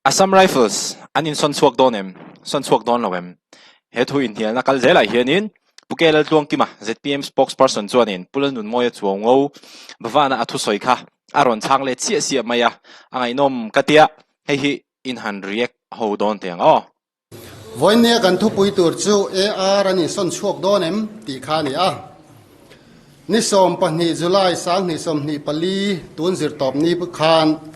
Assam Rifles an insawn chhuak dawn em? Sawn chhuak dawn lo em? He thu inhnialna kal zelah hianin Pu K Laltluangkima, zpm spokesperson chuanin Pu Lalnunmawia Chuaungo Bhavana a thusawi kha a rawn chhang let chiah siah mai a, a ngaihnawm ka tia, hei hi in han react ho dawn teh ang aw. Vawinia kan thupui tur chu AR an insawn chhuak dawn em tih kha a ni a. Ni 12 July 2024 tun zirtawp ni khan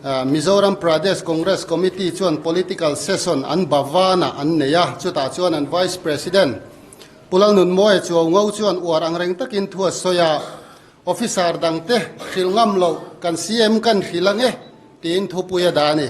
Mizoram Pradesh Congress Committee chuan Political Session an Bhavan-ah an nei a, chutah chuan an Vice President Pu Lalnunmawia Chuaungo chuan uar angreng takin thu a sawi a, Officer dangte hrilh ngam loh kan CM kan hrilh ang e tiin thupui a dah a ni.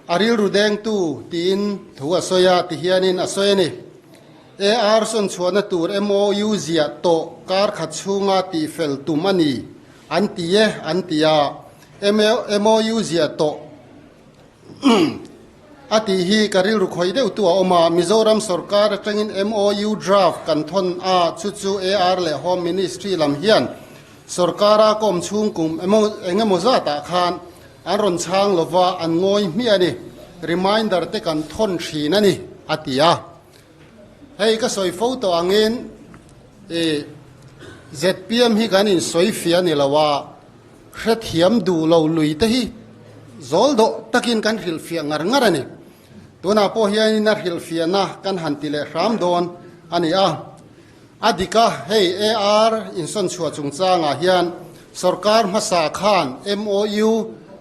A rilru dengtu tiin thu a sawi a, tihianin a sawi a ni. AR sawn chhuahna tur MOU ziah tawh kar khat chhunga tihfel tum a ni an ti e an ti a, MOU ziah tawh a tih hi ka rilru khawih deuh tu a awm a, Mizoram sorkar atangin MOU draft kan thawn a, chu chu AR leh Home Ministry lam hian sorkara kawm chhung kum eng emaw zatah khan An rawn chhang lova an ngawi hmiah a ni. Reminder te kan thawn thin a ni, a ti a. Hei ka sawi fo tawh angin i zpm hi kan insawi fiah a ni lo a, hrethiam duh lo lui te hi zawl dawh takin kan hrilhfiah ngar ngar a ni. Tunah pawh hianin a hrilhfiahna kan han ti leh hram dawn a ni a. A dik a, hei AR insawn chhuah chungchangah hian sorkar hmasa khan MOU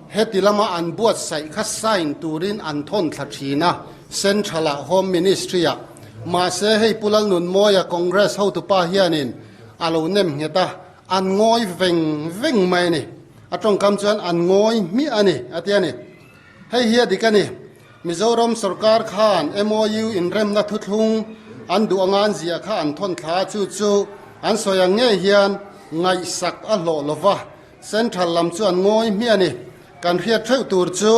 heti lama an buatsaih kha sign turin an thawn thla thin a, Central-ah Home Ministry-ah. Mahse, hei Pu Lalnunmawia Congress hotupa hianin a lo nem nghet a, an ngawi veng veng mai a ni. A tawngkam chuan an ngawi hmiah a ni, a ti a ni. Hei hi a dik a ni. Mizoram sorkar khan MOU inremna thuthlung an duh anga an ziah kha an thawn thla a, chu chu an sawi ang ngei hian ngaihsak a hlawh lo va, Central lam chu an ngawi hmiah a ni. Kan hriat theuh tur chu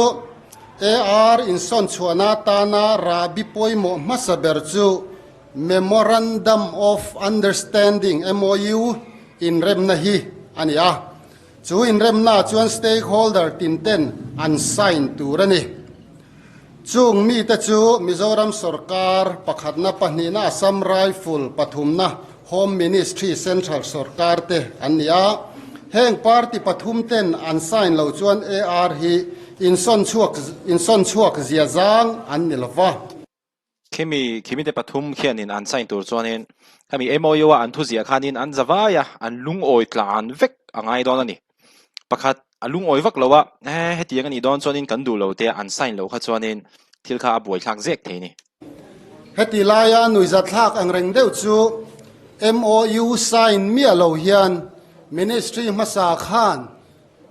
AR insawn chhuahna atana rahbi pawimawh hmasa ber chu Memorandum of Understanding, MOU, inremna hi a ni a. Chu inremna chuan stakeholder tinten an sign tur a ni. Chung mite chu Mizoram sorkar pakhatna, pahnihna Assam Rifle, pathumna Home Ministry Central sorkar te an ni a. Heng party pathum ten an sign lo chuan AR hi insawn chhuak insawn chhuak zia zang an ni lova. Khimi khimi te pathum khianin an sign tur chuanin khami MOU a an thuziah khanin an za vai a, an lungawi tlan vek a ngai dawn a ni. Pakhat a lungawi vak lo a, he hetiang a nih dawn chuanin kan duh lo te an sign loh kha chuanin thil kha a buaithlak zek thei a ni. Heti laia nuihzatthlak ang reng deuh chu MOU sign miah lo hian Ministry hmasa khan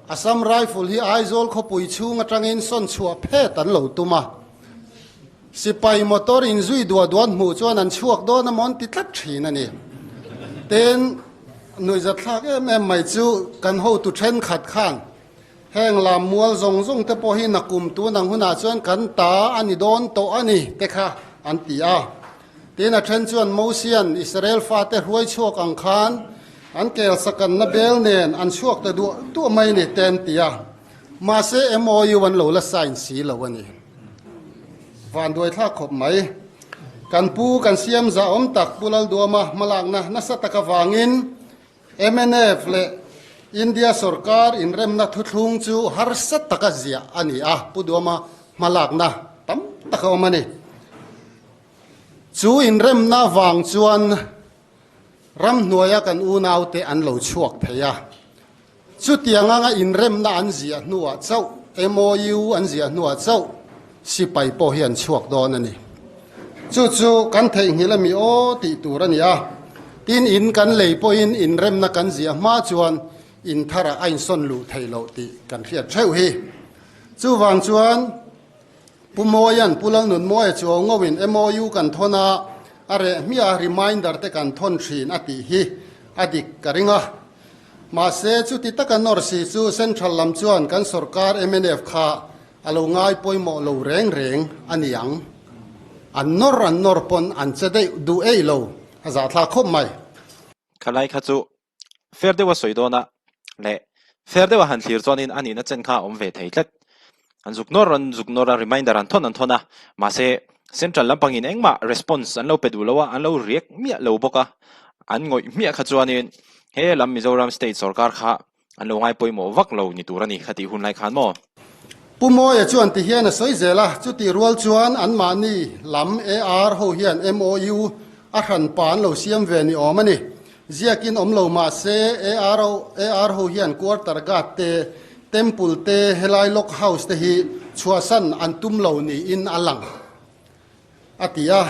Assam Rifle hi Aizawl khawpui chhung atangin sawn chhuah phet an lo tum a. Sipai motor inzui duah duan hmuh chuan an chhuak dawn a mawn ti tlat thin a ni. Tin, nuihzatthlak em em mai chu kan hotu thenkhat khan heng lam mual zawng zawng te pawh hi nakum tun ang hunah chuan kan ta a ni dawn tawh a ni te kha an ti a. Tin, a then chuan Mosian Israel fate hruai chhuak ang khan an kel sakanna bel nen an chhuak ta duah duah mai ni te an ti a. Mahse, MOU an lo la sign si lo a ni. Vanduai thlak khawp mai. Kan pu kan siam zahawm tak Pu Lalduama hmalakna nasa tak avangin mnf leh India sorkar inremna thuthlung chu harsa taka ziah a ni a, Pu Duama hmalakna tam tak a awm a ni. Chu inremna vang chuan ramhnuaia kan unaute an lo chhuak thei a. Chutiang anga inremna an ziah hnuah chauh, MOU an ziah hnuah chauh sipai pawh hi an chhuak dawn a ni. Chu chu kan theihnghilh a mi aw tih tur a ni a. Tin, in kan lei pawhin inremna kan ziah hma chuan in tharah a insawn luh theih loh tih kan hriat theuh hi. Chuvang chuan Pu Mawia'n Pu Lalnunmawia Chuaungoin MOU kan thawn a, a reh hmiah a reminder te kan thawn thin a tih hi a dik ka ring a. Mahse, chuti taka nawr si chu Central lam chuan kan sorkar mnf kha a lo ngai pawimawh lo reng reng a ni ang. An nawr an nawr pawn an che deuh duh eih lo, a zahthlak khawp mai. Khalai kha chu fair deuha sawi dawn a leh fair deuha han thlir chuanin a nihna chen kha a awm ve thei tlat. An zuk nawr an zuk nawr a, reminder an thawn an thawn a, mahse central lampangin engmah response an lo pe duh lo a, an lo react miah lo bawk a, an ngawih hmiah kha chuanin he lam Mizoram state sorkar kha an lo ngai pawimawh vak lo ni tur a ni kha tih hun lai khan maw? Pu Mawia chuan ti hian a sawi zel a, chutih rual chuan anmahni lam AR ho hian MOU a hranpa an lo siam ve ni awm a ni. Ziakin awm lo mah se AR AR ho hian quarter guard te, temple te, helai lock house te hi chhuahsan an tum lo niin a lang, a ti a.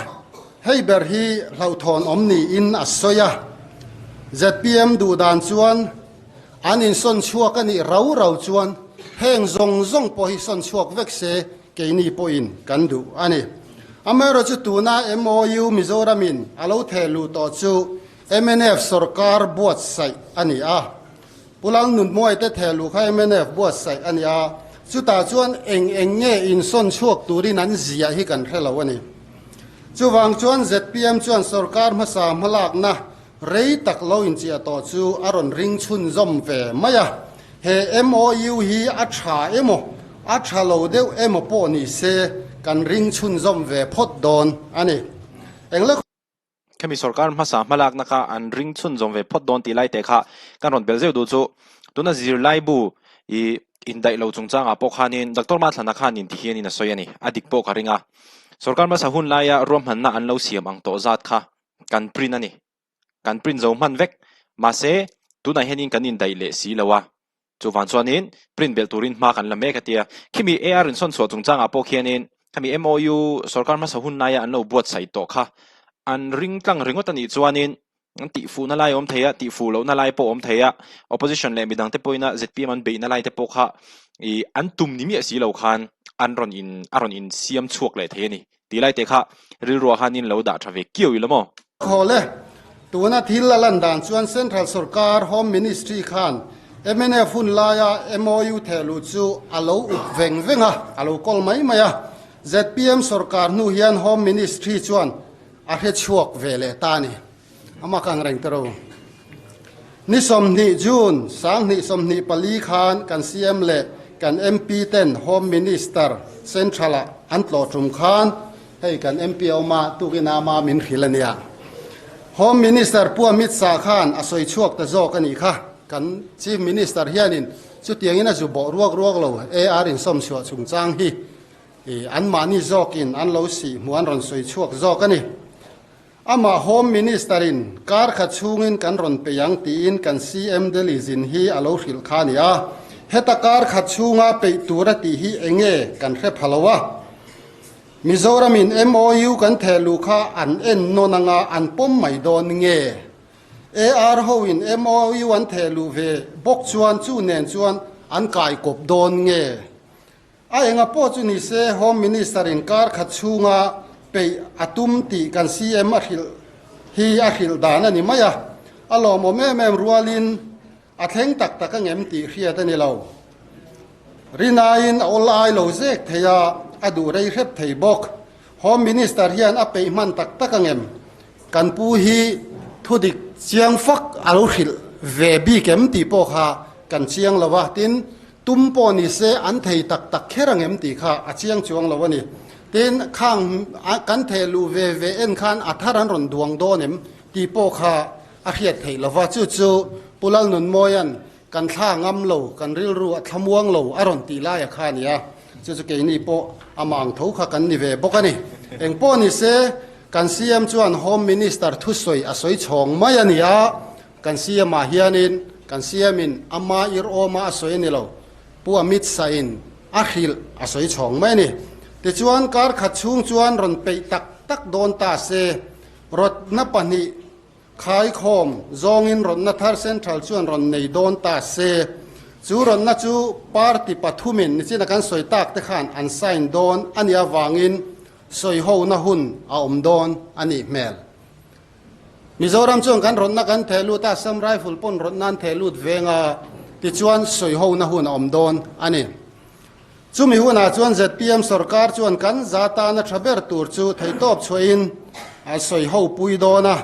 Hei ber hi hlauhthawn awm niin a sawi a. Zpm duh dan chuan an insawn chhuak a nih rau rau chuan heng zawng zawng pawh hi sawn chhuak vek se keini pawhin kan duh a ni. Amaherawhchu tuna MOU Mizoramin a lo theh luh tawh chu mnf sorkar buatsaih a ni a. Pu Lalnunmuai te theh luh kha mnf buatsaih a ni a, chutah chuan eng eng nge insawn chhuak turin an ziah hi kan hre lo a ni. Chuvang chuan zpm chuan sorkar hmasa hmalakna rei tak lo inchiah tawh chu a rawn ring chhunzawm ve mai a. He MOU hi a tha emaw, a tha lo deuh emaw pawh ni se kan ring chhunzawm ve phawt dawn a ni. Engla. Khemi sorkar hmasa hmalakna kha an ring chhunzawm ve phawt dawn tih lai teh kha kan rawn belh zeuh duh chu tuna zirlaibu i indaih lo chungchangah pawh khanin Doctor Mathlana khanin ti hianin a sawi a ni. A dik pawh ka ring a. Sorkar hmasa hun laia ruahmanna an lo siam ang tawh zat kha kan print a ni. Kan print zo hman vek. Mahse, tunah hianin kan indaih leh si lo a. Chuvang chuanin print belh turin hma kan la mek a tia. Khimi AR insawn chhuah chungchangah pawh khianin khami MOU sorkar hmasa hun laia an lo buatsaih tawh kha an ring tlang ringawt a nih chuanin an tihfuhna lai a awm thei a, tihfuh lohna lai pawh a awm thei a, opposition leh midangte pawhin a zpm an beihna laite pawh kha ih an tum ni miah si lo khan an rawn in a rawn insiam chhuak leh thei a ni. Tih lai te kha rilruah khanin lo dah tha ve kiau ila maw? Khawl e, tuna thil a lan dan chuan Central Sorkar Home Ministry khan mnf hun laia MOU thehluh chu a lo up veng veng a, a lo kawl mai mai a. Zpm sorkar hnu hian Home Ministry chuan a hre chhuak ve leh ta a ni. Ama kang reng te ro. Ni 20 June 2024 khan kan CM leh kan MP ten Home Minister Central ah an tlawh tum khan hei kan MP a awm a, tukin a ama min hrilh a nia. Home Minister Pu Amit Shah khan a sawi chhuak ta zawk a nih kha. Kan Chief Minister hianin chutiangin a zu bawh ruak ruak lo AR insawmchhuah chungchang hi anmahni zawkin an lo sih hmuh an rawn sawi chhuak zawk a ni. Amah Home Minister-in kar khat chhungin kan rawn peih ang tiin kan CM Delhi zin hi a lo hrilh kha a ni a. Heta kar khat chhunga peih tur a tih hi eng nge kan hre pha lo a. Mizoramin MOU kan theh luh kha an en nawn anga an pawm mai dawn nge? AR hoin MOU an theh luh ve bawk chuan chu nen chuan an kai kawp dawn nge? A enga pawh chu ni se Home Minister in kar khat chhunga peih a tum tih kan CM a hrilh hi a hrilh dan a ni mai a, a lawmawm em em rualin a thleng tak tak angem tih hriat a ni lo. Rinaiin a awl ai lo zek thei a, a duh rei hrep thei bawk. Home Minister hian a peih hman tak tak angem? Kan pu hi thudik chiang fak a lo hrilh ve bik em tih pawh kha kan chiang lo a, tin, tum pawh ni se an thei tak tak kher angem tih kha a chiang chuang lo a ni. Tin, khang kan theh luh ve ve en khan a thar an rawn duang dawn em tih pawh kha a hriat theih lo va, chu chu Pu Lalnunmawia'n kan thla ngam lo, kan rilru a thlamuang lo a rawn tih laia kha a ni a, chu chu keini pawh amah ang tho kha kan ni ve bawk a ni. Eng pawh ni se, kan CM chuan Home Minister thusawi a sawi chhawng mai a ni a, kan CM ah hianin kan CM in ama ir awma a sawi a ni lo, Pu Amit Shah in a hrilh a sawi chhawng mai a ni. Tichuan kar khat chhung chuan rawn peih tak tak dawn ta se, rawtna pahnih Khaikhawm zawngin rawnna thar Central chuan rawn nei dawn ta se, chu rawnna chu party pathumin nichina kan sawi tak te khan an sign dawn a nih avangin sawihona hun a awm dawn a nih hmel. Mizoram chuan kan rawnna kan theh lut a, Assam Rifle pawn rawnna an theh lut veng a, tichuan sawihona hun a awm dawn a ni. Chumi hunah chuan zpm sorkar chuan kan za tana tha ber tur chu theihtawp chhuahin a sawi ho pui dawn a.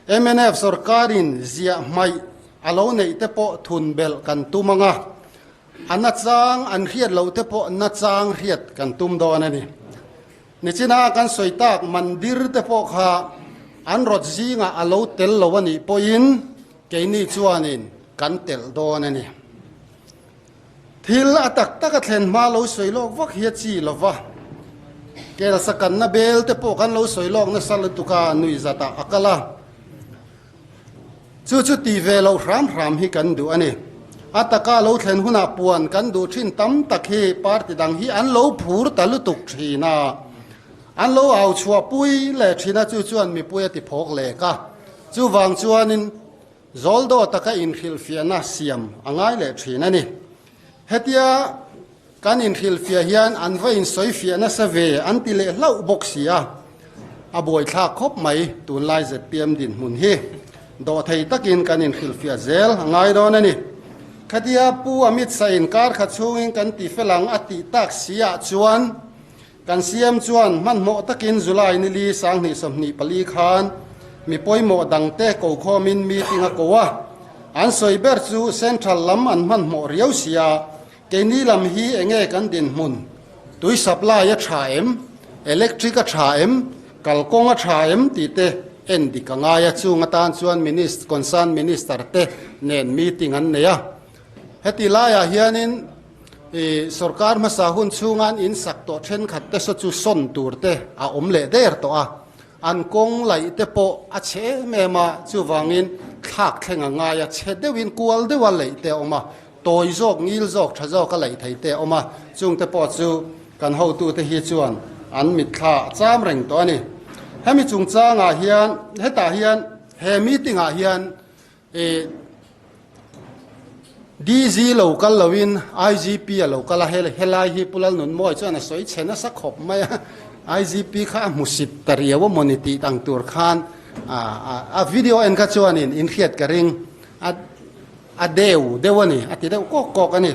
Mnf sorkarin ziah hmaih a lo neih te pawh thun belh kan tum ang a. A nachang an hriat loh te pawh nachang hriat kan tum dawn a ni. Nichina kan sawi tak mandir te pawh kha an rawt zingah a lo tel lo a nih pawhin keini chuanin kan telh dawn a ni. Thil a tak tak a thlen hma lo sawi lawk vak hi a chi lo va, kel sakanna bel te pawh kan lo sawi lawk nasa lutuk a, nuihzatah a kal a. Chu chu ti ve loh hram hram hi kan duh a ni. A taka lo thlen hunah puan kan duh thin tam tak hi party dang hi an lo phur ta lutuk thin a, an lo au chhuah pui leh thin a, chu chuan mipui a ti phawk lek a. Chuvang chuanin Zawldaw taka inhrilhfiahna siam a ngai leh thin a ni. Hetia kan inhrilhfiah hian an va insawifiah nasa ve an ti leh hlauh bawk si a, a buaithlak khawp mai tunlai zpm dinhmun hi. Dawhthei takin kan inhrilhfiah zel a ngai dawn a ni. Khatia Pu Amit Shah in kar khat chhungin kan ti fel ang a tih tak si ah chuan Kan CM chuan hmanhmawh takin July nili 2024 khan mi pawimawh dangte kokhawmin meeting a ko a, an sawi ber chu Central lam an hmanhmawh riau sia, keini lam hi enge kan dinhmun, tui supply a tha em, electric a tha em, kalkawng a tha em tih te en dik a ngai a, chung atan chuan concern minister te nen meeting an nei a. Heti laiah hianin I sorkar hmasa hun chhunga an in sak tawh thenkhat te saw chu sawn tur te a awm leh der tawh a, an kawng laih te pawh a chhe em em a, chuvangin thlak thleng a ngai a, chhe deuhin kual deuha laih te a awm a, tawi zawk, ngil zawk, tha zawka laih thei te a awm a, chung te pawh chu kan hotute hi chuan an mitthla a cham reng tawh a ni. Hemi chungchangah hian hetah hian he meeting ah hian I DZ lo kal loin IGP a lo kal a, helai hi Pu Lalnunmawi chuan a sawi chhe nasa khawp mai a, IGP kha a hmusit ta riau a mawni tih ang tur khan a video en kha chuanin in hriat ka ring a, a deu deuh a ni, a ti deuh kawk kawk a ni.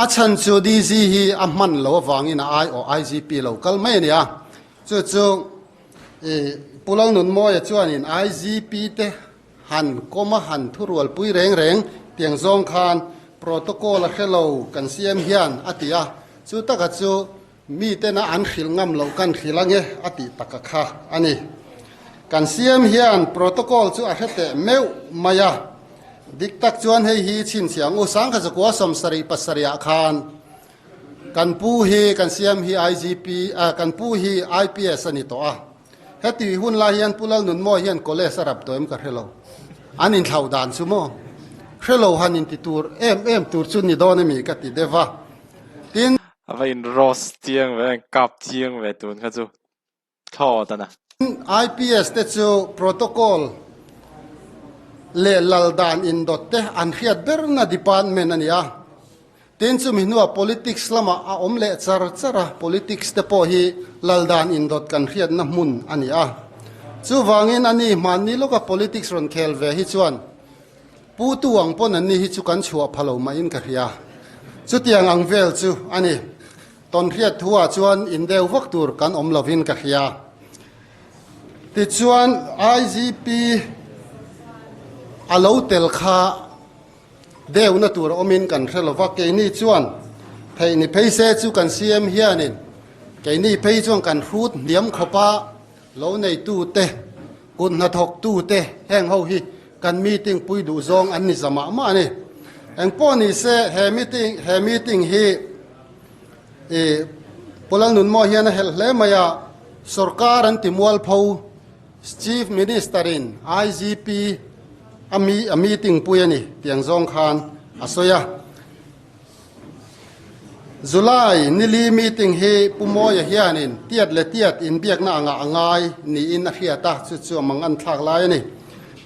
A chhan chu DZ hi a hman lo avangin a aiawh IGP lo kal mai a ni a, chu chu I Pu Lalnunmawia chuanin IGP te han kawm a han thurualpui reng reng tiang zawng khan protocol a hre lo kan siam hian a ti a, chu taka chu mi tena an hrilh ngam loh kan hrilh ange a tih taka kha a ni. Kan siam hian protocol chu a hre teh meuh mai a, dik tak chuan hei hi chhinchhiah ang u Sangkhazakua 77 ah khan Kan pu hi kan siam hi IGP ah kan pu hi IPS a ni tawh a. Heti hun lai hian Pu Lalnunmawi hian college a rap tawh em ka hre lo. An inthlauh dan chu maw? Hre lo han inti tur em em tur chu ni dawn emi ka ti deuh a. Tin. A va in roast chiang ve, a in kap chiang ve tun kha chu thlawt a na. IPS te chu protocol leh lal dan indawt te an hriat berna department a ni a. Tin chumi hnuah politics lamah a awm leh char char a, politics te pawh hi lal dan indawt kan hriatna hmun a ni a. Chuvangin a ni hmanni lawka politics rawn khel ve hi chuan Pu tu ang pawn an ni hi chu kan chhuah pha lo mahin ka hria. Chutiang ang vel chu a ni. Tawnhriat thuah chuan indeu vak tur kan awm lovin ka hria. Tichuan IGP a lo tel kha deuna tur a awmin kan hre lova, keini chuan theih ni phei se chu kan CM hianin keini phei chuan kan hrut hniam khawpa lo neitute, kut hnathawktute heng ho hi kan meeting pui duh zawng an ni za mah mah a ni. Engpawh ni se he meeting he meeting hi I Pu Lalnunmaw hian a helh hle mai a, sorkar an ti mualpho, Chief Minister in IGP a mi a meeting pui a ni tiang zawng khan a sawi a. July nili meeting hi Pu Mawia hianin tiat leh tiat inbiakna angah a ngai niin a hriat a, chu chu a mang an thlak lai a ni.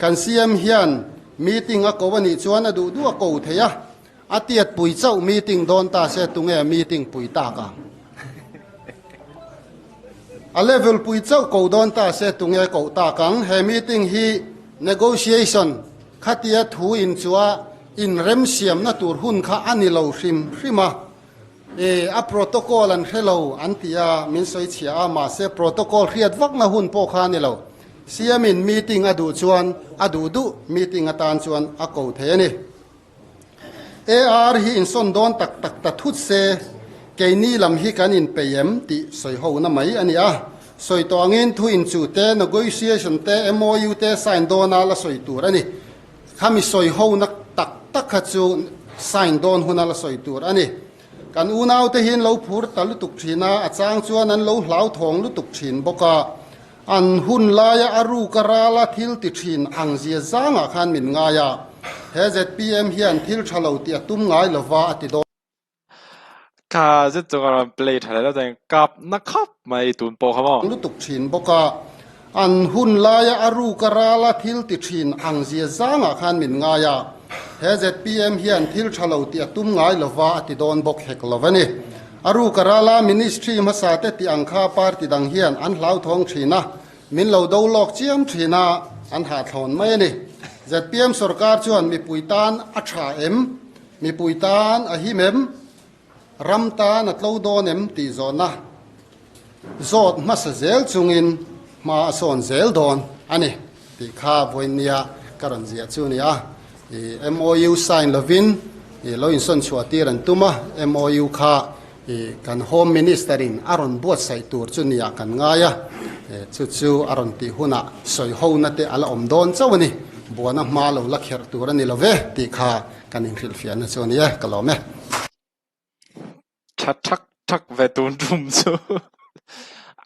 Kan CM hian meeting a ko a nih chuan a duh duh a ko thei a, A tiat pui chauh meeting dawn ta se tunge meeting pui tak ang? A level pui chauh ko dawn ta se tunge koh tak ang? He meeting hi negotiation khatia thu inchua inremsiamna tur hun kha a ni lo hrim hrim a. E, a protocol an hre lo an ti a, min sawi chhia a, mahse protocol hriat vakna hun pawh kha a ni lo. CM in meeting a duh chuan a duh duh meeting atan chuan a ko thei a ni. AR hi insawn dawn tak tak ta thut se, keini lam hi kan inpeih em tih sawi ho na mai a ni a. Sawi tawh angin thu inchuh te, negotiation te, MOU te sign dawna la sawi tur a ni. Khami sawi ho na tak tak kha chu sign dawn huna la sawi tur a ni. Kan unaute hi an lo phur ta lutuk thin a, a chang chuan an lo hlauthawng lutuk thin bawk a. An hun laia a ruk a rala thil ti thin ang zia zangah khan min ngai a, he zpm hian thil tha lo tih a tum ngai lova a ti dawn. Kha zet chu ka rawn play tha leh lo chuan kap na khawp mai tun pawh kha maw. Lutuk thin bawk a, an hun laia a ruk a rala thil ti thin ang zia zangah khan min ngai a, he zpm hian thil tha lo tih a tum ngai lova a ti dawn bawk hek lo a ni. A ruk a ral a, Ministry hmasa te tih ang kha party dang hian an hlauthawng thin a, min lo do lawk chiam thin a, an hahthlawn mai a ni. Zpm sorkar chuan mipui tan a tha em? Mipui tan a him em? Ram tan a tlo dawn em? tih zawhna zawt hmasa zel chungin hma a sawn zel dawn a ni tih kha vawinia ka rawn ziah chu a ni a. I MOU sign lovin i lo insawn chhuah tir an tum a, MOU kha i kan Home Minister in a rawn buatsaih tur chu niah kan ngai a, chu chu a rawn tih hunah sawi hona te a la awm dawn chauh a ni, buana hma lo la kherh tur a ni lo ve tih kha kan inhrilhfiahna chu a ni e, ka lawm e. Tha thak thak ve tun tum chu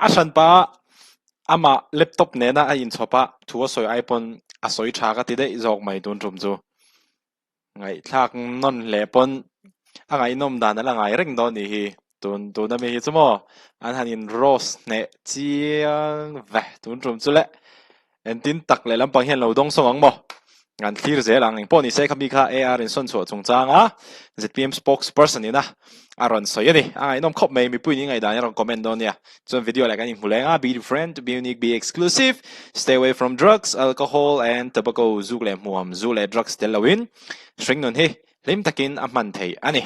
a hranpa amah laptop nena a inchhawp a thu a sawi ai pawn a sawi tha ka ti daih zawk mai tun tum chu. Ngaihthlak nawn hle pawn a ngaihnawm dan a la ngai reng dawn nih hi tun tuna mi hi chu maw an han in roast hneh chiang ve tun tum chu le. Entin tak leh lampang hian lo dawng sawng ang maw? An thlir zel ang. Engpawh ni se khami kha AR in sawn chhuah chungchang a zpm spokesperson ina a rawn sawi a ni. A ngaihnawm khawp mai. Mipui ni ngaihdan a rawn comment dawn nia. Chuan video leh kan inhmu leng a, be different, be unique, be exclusive, stay away from drugs, alcohol and tobacco, zuk leh hmuam, zu leh drugs tel loin hringnun hi hlim takin a hman theih a ni.